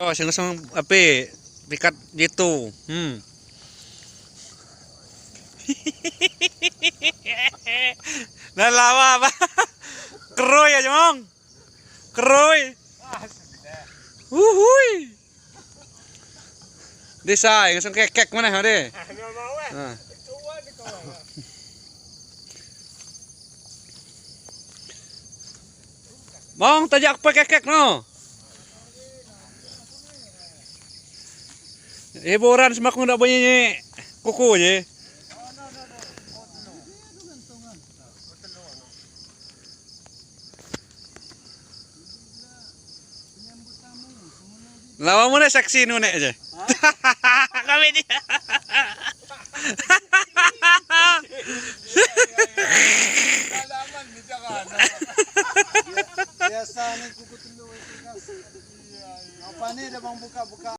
Oh, sing langsung api pikat gitu. Nah lawa apa? Keroy aja mong. Keroy. Uhuy. Desa, langsung kekek mana deh. Ah. Mong tajak apa kekek no? Hiburan semaku ndak bunyi kuku je. Lawa mu seksi nu nek je. Kami dia. Biasa nih kuku telu itu. Apa nih dah bang buka-buka.